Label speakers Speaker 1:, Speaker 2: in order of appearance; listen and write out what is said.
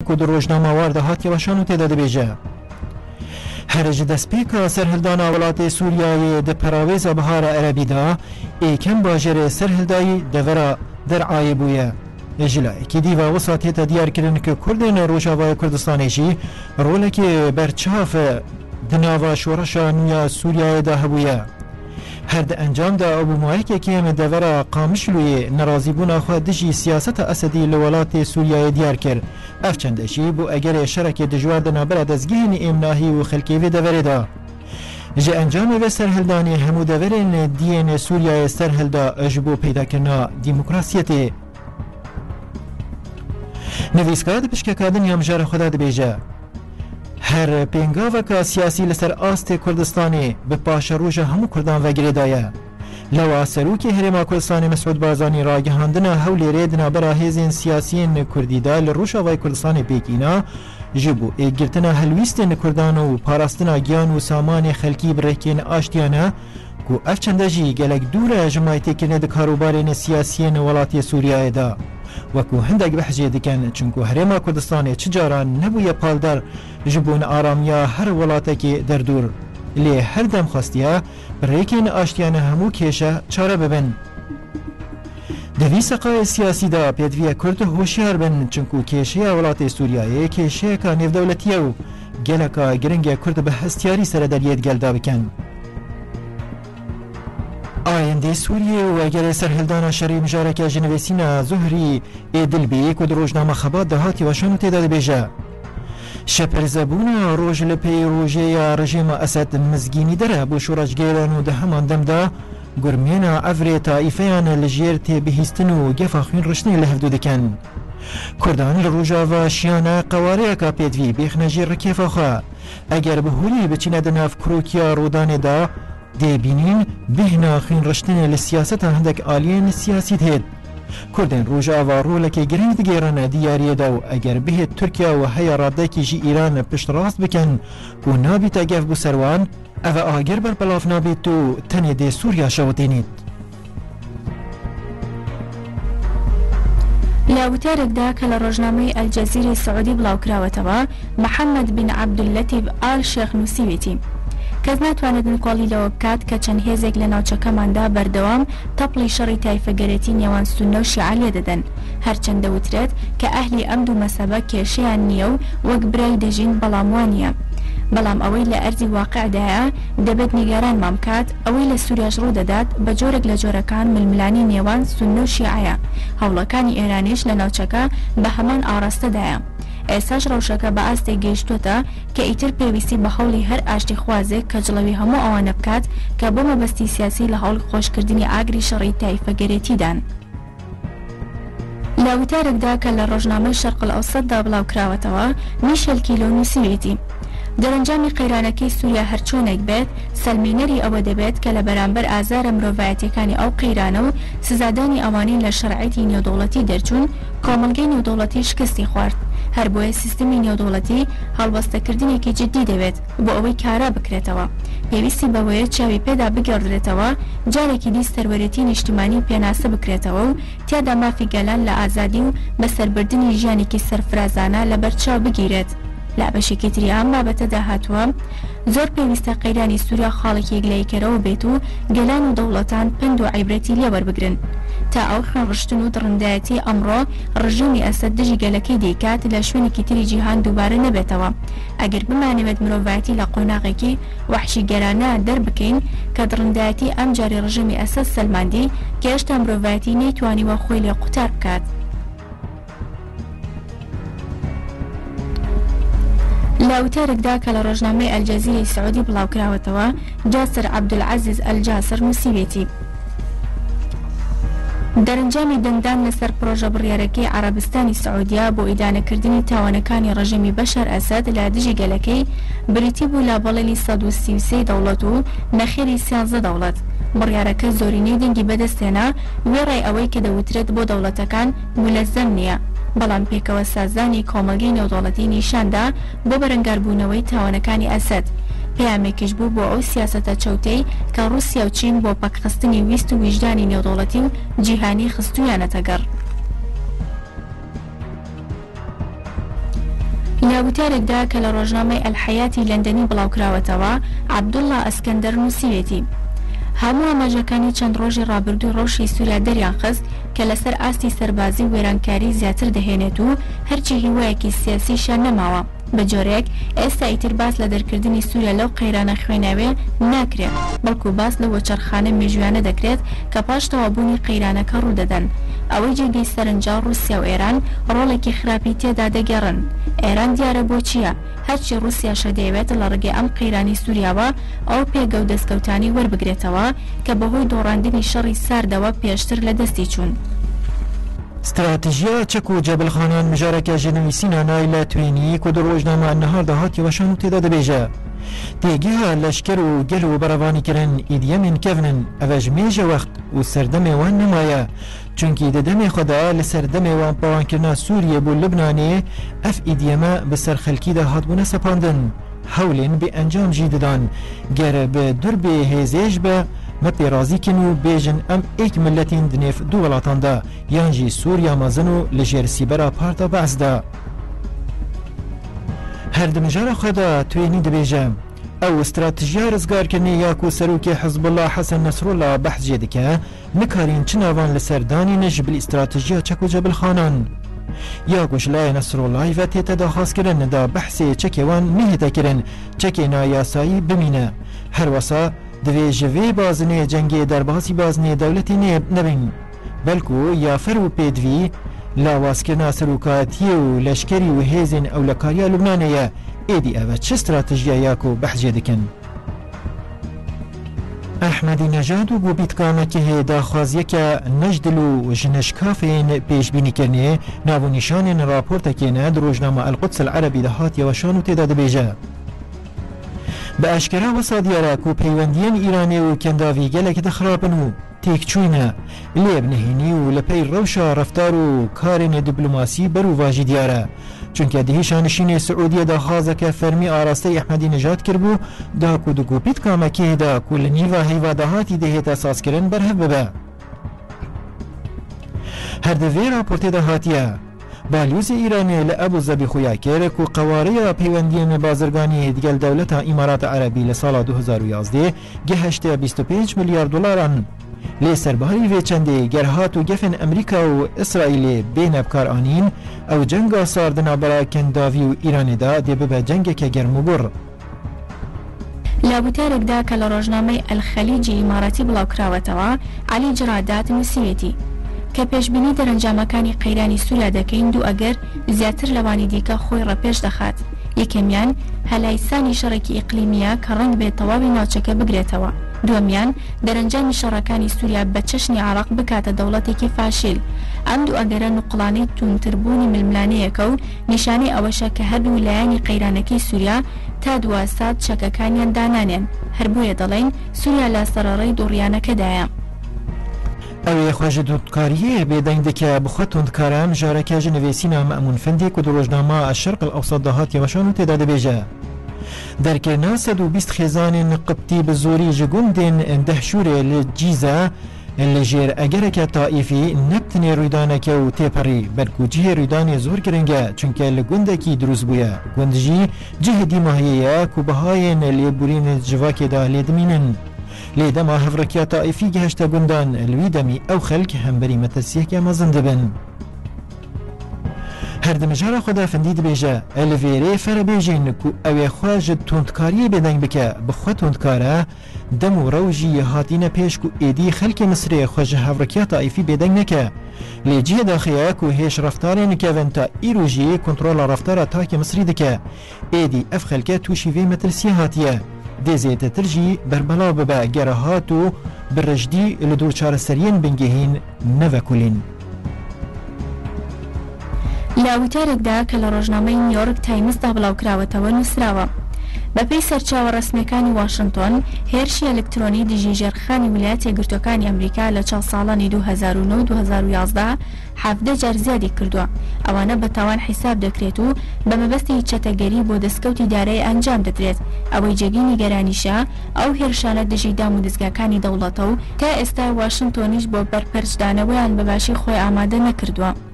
Speaker 1: Ku di rojnama war de hatiye weşan û tê de dibêje, Her ji destpêka serhildana welatê Sûriyeyê di perawêza Bihara Erebî de êkem bajarê serhildayî devera Der'ayê bûye. Ji layekî dî ve wisa tête diyarkirin ku Kurdên Rojavayê Kurdistanê jî rolekê berçav di nava şoreşa nû ya Sûriyeyê de hebûye. Her di encam de ew bi mayekê kêm devera Qamişloyê nerazîbûna xwe dijî siyaseta Esedî li welatê Sûriyeyê diyar kir. Ev çende jî bû egerê şerekê dijwar di navbera dezgehên êmnahî û xelkê vê deverê de. Ji encamê vê serhildanê hemû deverên diyên Sûriyeyê serhilda ji bo peydakirina demokrasiyetê. Nivîskar di pişkeka din ya mijara xwe de dibêje, Her pêngaveka siyasî li ser astê Kurdistanê bi paşeroja hemû Kurdan ve girêdaye. Lewa Serokê Herêma Kurdistanê Mesûd Barzanî ragihandina Hewlêrê di navbera hêzên siyasiyên Kurdî de li Rojavayê Kurdistanê pêk îna ji bo êkgirtina helwîstên Kurdan û parastina giyan û samanê xelkî bi rêkên aştiyane ku ev çende jî gelek dûr e ji maytêkirinê di karûbarên siyasiyên welatiyê Sûriyeyê de. Wekû hindek behcê dikin çimku Herêma Kurdistanê çi caran nebûye palder ji bo nearamiya her welatekê derdûr. Lê her dem xwestiye bi rêkên aştiyane hemû kêşe çare bibin. Di vî seqayê siyasî de pêdiviye Kurd hoşyar bin çimku kêşeya welatê Sûriyeyê kêşeyeka nêvdewletî ye û geleka giring e Kurd bi hestiyarî serederiyê di gel de bikin. Ayendê Sûriyê û egerê serhildana şerî mijareke ji nivîsîna Zuhrî Êdilbî ku di rojnama Xebat de hatiye weşan û tê de dibêje, Şeperzebûna roj li pey rojê ya rejîma Esed mizgînîder e bo şoreşgêran û di heman dem de gurmêna evrê taîfeyan li jêr tê bihîstin û gefa xwînriştinê li hevdu dikin. Kurdan li Rojava şiyane qewareyeka pêdivî bêxine jêr rikêfa xwe. Eger bi hûrî biçine di nav krokiya rûdanê de dê bînîn bêhna xwînriştinê li siyaseta hindek aliyên siyasî dihêt. Kurdên Rojava rolekê girîng digêrin di yariyê de û eger bihêt Tirkiye û heya radekî jî Îran piştrast bikin ku nabîte gef bo ser wan, ev agir berbelav nabît û tenê dê Sûriya şewitînît.
Speaker 2: لە وتارێکدا کە لە ڕۆژنامەی ئەلجەزیرەی سعودی بڵاوکراوەتەوە، محەمەد بن عەبدوللەتیف ئال شێخ نووسیویەتی، کەس ناتوانێت نکۆڵی لەوە بکات کە چەند هێزێک لە ناوچەکەماندا بەردەوام تەپڵی شەڕی تایفەگەرێتی نێوان سوننە و شیعە لێدەدەن، هەرچەند دەوترێت کە ئەهلی ئەم دوو مەزهەبە کێشەیان نییە و وەک برای دەژین بەڵام وانییە. بەڵام ئەوەی لە ئەرزی واقعدایە دەبێت نیگەرانمان بکات، ئەوەی لە سوریاش ڕوودەدات بە جۆرێک لە جۆرەکان ململانێی نێوان سوننە و شیعەیە، هەوڵەکانی ئێرانیش لە ناوچەکە بە هەمان ئاڕاستەدایە. ئێستاش ڕەوشەکە بە ئاستێک گەیشتووەتە کە ئیتر پێویستی بە هەوڵی هەر ئاشتیخوازێک کە جڵەوی هەموو ئەوانە بکات کە بۆ مەبەستی سیاسی لە هەوڵی خۆشکردنی ئاگری شەڕی تایفەگەرێتیدان. لە وتارێکدا کە لە ڕۆژنامەی شەرق الاوسطدا بڵاوکراوەتەوە، میشێل کیلۆ نووسیویەتی، دەرەنجامی قەیرانەکەی سوریا هەرچۆنێک بێت، سەلمێنەری ئەوە دەبێت کە لە بەرامبەر ئازارە مرۆڤایەتیەکانی ئەو قەیرانە و سزادانی ئەوانەی لە شەرعیەتی نێودەوڵەتی دەرچوون، کۆمەڵگەی نێودەوڵەتی شکستی خوارد. هەربۆیە سیستمی نێودەوڵەتی هەڵوەستەکردنێکی جدی دەوێت بۆ ئەوەی کارا بکرێتەوە. پێویستی بەوەیە چاوی پێدا بگێڕدرێتەوە، جارێکی دی سەروەرێتی نیشتمانی پێناسە بکرێتەوە و تیادا مافی گەلان لە ئازادی و بەسەربردنی ژیانێکی سەرفرازانە لەبەرچاو بگیرێت. لە بەشێکی تری ئەم بابەتەدا هاتووە، زۆر پێویستە قەیرانی سوریا خاڵێکی یەکلاییکەرەوە بێت و گەلان و دەوڵەتان پەند و عیبرەتی لێ وەربگرن تا ئەو خوێنڕشتن و دڕندایەتیەی ئەمڕۆ ڕژێمی ئەسەد دژی گەلەکەی دەیکات لە شوێنێکی تری جیهان دووبارە نەبێتەوە. ئەگەر بمانەوێت مرۆڤایەتی لە قۆناغێکی وەحشیگەرانە دەربکەین کە دڕندایەتی ئەمجارەی ڕژێمی ئەسەد سەلماندی کە هێشتا مرۆڤایەتی نەیتوانیوە خۆی لێ قوتار بکات. لە وتارێکدا کە لە ڕۆژنامەی ئەلجەزیرەی سعودی بڵاوکراوەتەوە، جاسر عەبدولعەزیز ئەلجاسر نووسیویەتی، دەرەنجامی دەنگدان لەسەر پڕۆژە بڕیارەکەی عەڕەبستانی سعودیە بۆ ئیدانەکردنی تاوانەکانی ڕژێمی بەشار ئەسەد لە دژی گەلەکەی بریتی بوو لە بەڵێنی 133 دەوڵەت و نەخێری 13 دەوڵەت. بڕیارەکە زۆرینەی دەنگی بەدەستهێنا وێڕای ئەوەی کە دەوترێت بۆ دەوڵەتەکان مولەزەم نییە، بەڵام پێکەوە سازانی کۆمەڵگەی نێودەوڵەتی نیشاندا بۆ بەرەنگاربوونەوەی تاوانەکانی ئەسەد، پەیامێکیش بوو بۆ ئەو سیاسەتە چەوتەی کە ڕووسیا و چین بۆ پەکخستنی ویست و ویژدانی نێودەوڵەتی و جیهانی خستوویانەتە گەڕ. لە وتارێکدا کە لە ڕۆژنامەی ئەلحەیاتی لەندەنی بڵاوکراوەتەوە، عەبدوڵڵا ئەسکەندەر نووسیوێتی، هەموو ئاماژەکانی چەند ڕۆژی ڕابردووی ڕەوشی سووریا دەریانخست کە لەسەر ئاستی سەربازی وێرانکاری زیاتر دەهێنێت و هەرچی هیوایەکی سیاسیشە نەماوە. بە جۆرێک ئێستا ئیتر باس لە دەرکردنی سووریا لەو قەیرانە خوێناویە ناکرێ، بەڵکو باس لەو وەچەرخانە مێژوویانە دەکرێت کە پاش تەواوبوونی قەیرانەکە ڕوودەدەن. ئەوەی جێگەی سەرنجە ڕووسیا و ئێران ڕۆڵێکی خراپی تێدا دەگێڕن. ئێران دیارە بۆچییە، هەرچی ڕووسیاشە دەیەوێت لە ڕێگەی ئەم قەیرانەی سووریاوە ئەو پێگە و دەستکەوتانەی وەربگرێتەوە کە بەهۆی دۆڕاندنی شەڕی ساردەوە پێشتر لەدەستی چوون.
Speaker 1: ستراتژیا چەک و جەبلخانان mijareke ji nivîsîna Naîle Twênî ku di rojnama El-Nehar de hatiye weşan û tê de dibêje, Têgiha leşker û gel û berevanîkirin îdyemên kevn in, ev ji mêje wext û serdemê wan nemaye. Çunkî di demê xwe de li ser demê wan pawankirina Sûriyê bo Libnanê ev îdyeme bi ser xelkî de hatibûne sepandin. Hewlên bê encam jî didan. Ger bi durbê hêzê be me pê razî kin û bêjin em êk milletên di nêv du welatan de yan jî Sûriya mezin û li jêr sîbera Parta Be'es de. Her di mijara xwe de Twênî dibêje, Ew stratejiya rizgarkirinê ya ku Serokê Hizbullah Hesen Nesrullah behs jê dike, nikarîn çi navan li ser danîne ji bilî stratejiya çek û cebilxanan. Ya ku ji layê Nesrullahî ve tête daxwazkirin da behsê çekê wan nehête kirin, çekê nayasayî bimîne. Her wisa divê ji vê bazinê cengê derbasî bazinê dewletê nebin. Belku ya fer û pêdivî lawazkirina serokayetiyê û leşkerî û hêzên ewlekariya Lubnanê ye. Êdî ev e çi stratejiya ya ku behs jê dikin? Ehmedî Nejad û Gobîtka Mekehê daxwaziyeke ne ji dil û ji neşkafên pêşbînîkirinê nav û nîşanên raportekê ne di rojnama El-Quds El-Erebî de hatiye weşan û tê de dibêje, Bi eşkere wisa diyar e ku peywendiyên Îranê û Kendavî gelek dixirab in û têkçûyîne, lê bi nehênî û li pey rewşa reftar û karên diplomasî berovajî diyar e. Çunke di hîşa nişînê Siûdiyê de xazeke fermî arasteyê Ehmedî Nijad kiribû da ku di gopîtka Mekehê de ku li nîva heyva dahatî dihête sazkirin berhev bibe. Her di vê raportê de hatiye, Balyozê Îranê li Ebû Zebî xuya kir ku qewareya peywendiyên bazirganiyê digel dewleta Îmarata Erebî li sala 2011 gihişte 25 milyar dolaran. Lê serbarî vê çendê ger hat û gefên Amerîka û Îsraîlê bêne bikaranîn, ew cenga sar di navbera Kendavî û Îranê de dê bibe cengeke germ û gurr.
Speaker 2: لە وتارێکدا کە لە ڕۆژنامەی ئەلخەلیجی ئیماراتی بڵاوکراوەتەوە، عەلی جرادات نووسیویەتی، کە پێشبینی دەرەنجامەکانی قەیرانی سووریا دەکەین دوو ئەگەر زیاتر لەوانی دیکە خۆی ڕەپێش دەخات، یەکەمیان هەلایسانی شەڕێکی ئیقلیمییە کە ڕەنگبێت تەواوی ناوچەکە بگرێتەوە، دووەمیان دەرەنجامی شەڕەکانی سووریا بە چەشنی عێراق بکاتە دەوڵەتێکی فاشیل. ئەم دوو ئەگەرە نوقڵانەی توندتربوونی ململانێیەکە و نیشانەی ئەوەشە کە هەردوو لایەنی قەیرانەکەی سووریا تا دوا سات چەکەکانیان دانانێن، هەر بۆیە دەڵێین سووریا لە سەرەڕێی دووڕیانەکەدایە.
Speaker 1: Ew ê xwe ji tundkariyê bêdeng dike, bi xwe tundkar e, mijareke ji nivîsîna Me'mûn Findî ku di rojnama El-Şerq El-Ewsat de hatiye weşan û tê de dibêje, Derkirina 120 xêzanên Qibtî bi zorî ji gundên Dehşûrê li Cîze li jêr egereke taîfî ne bi tenê rûdaneke û têperî, belkû cihê rûdanê zor giring e, çunke li gundekî dirûst bûye. Gund jî cihê dîmahiyê ye ku bihayên lêborînê di civakê de lê dimînin. Lê dema hevrekiya taîfî gihişte gundan, li wî demî ew xelk hemberî metirsiyeke mezin dibin. Her di mijara xwe de Findî dibêje, Li vêrê fere bêjin ku ew ê xwe ji tundkariyê bêdeng bike, bi xwe tundkar e, dem û rew jî hatîne pêş ku êdî xelkê Misirê xwe ji hevrekiya taîfî bêdeng neke. Lê cihê daxê ye ku hêj reftarê nikevin ta îro jî kontrola reftara takê Misirî dike. Êdî ev xelke tûşî vê metirsiyê hatiye. Dê zêdetir jî berbelav bibe ger hat û bi rijdî li dûr çareseriyên bingehîn nevekolîn.
Speaker 2: لە وتارێکدا کە لە ڕۆژنامەی نیۆرک تایمزدا بڵاوکراوەتەوە نووسراوە، بەپێی سەرچاوە ڕەسمییەکانی واشنتۆن، هێرشی ئەلکترۆنی دژی ژێرخانی ویلایەتە یەکگرتووەکانی ئەمریکا لە چاو ساڵانی 2009 و 2011 17 جار زیادی کردووە، ئەوانە بە تاوان حیساب دەکرێت و بە مەبەستی چەتەگەری بۆ دەستکەوتی دارایی ئەنجام دەدرێت، ئەوەی جێگەی نیگەرانیشە ئەو هێرشانە دژی دام و دەزگاکانی دەوڵەتە و تا ئێستا واشنتۆنیش بۆ بەرپەرچدانەوەیان بە باشی خۆی ئامادە نەکردووە.